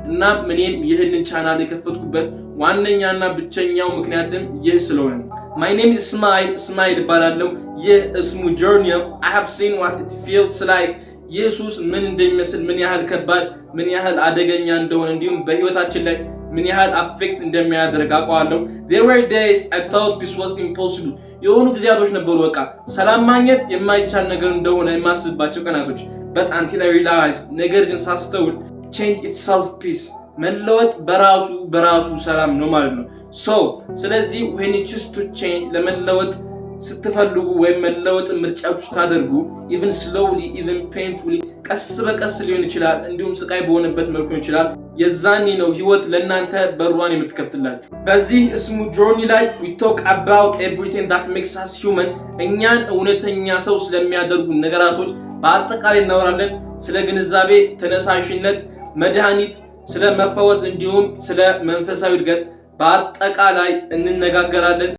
እናም እኔም ይህንን ቻናል የከፈትኩበት ዋነኛና ብቸኛው ምክንያትም ይህ ስለሆነ ነው። My name is እስማኤል፣ እስማኤል እባላለሁ። ይህ እስሙ journey ነው። I have seen what it feels like፣ ይህ ሱስ ምን እንደሚመስል፣ ምን ያህል ከባድ፣ ምን ያህል አደገኛ እንደሆነ፣ እንዲሁም በህይወታችን ላይ ምን ያህል affect እንደሚያደርግ አውቀዋለሁ። There were days I thought peace was impossible። የሆኑ ጊዜያቶች ነበሩ በቃ ሰላም ማግኘት የማይቻል ነገር እንደሆነ የማስብባቸው ቀናቶች። But until I realized፣ ነገር ግን ሳስተውል፣ change itself peace፣ መለወጥ በራሱ በራሱ ሰላም ነው ማለት ነው። So ስለዚህ when you choose to change፣ ለመለወጥ ስትፈልጉ ወይም መለወጥ ምርጫችሁ ስታደርጉ፣ even slowly, even painfully፣ ቀስ በቀስ ሊሆን ይችላል፣ እንዲሁም ስቃይ በሆነበት መልኩ ሊሆን ይችላል። የዛኔ ነው ህይወት ለእናንተ በሯን የምትከፍትላችሁ። በዚህ እስሙ journey ላይ we talk about everything that makes us human፣ እኛን እውነተኛ ሰው ስለሚያደርጉ ነገራቶች በአጠቃላይ እናወራለን። ስለ ግንዛቤ፣ ተነሳሽነት፣ መድኃኒት፣ ስለ መፈወስ እንዲሁም ስለ መንፈሳዊ እድገት በአጠቃላይ እንነጋገራለን።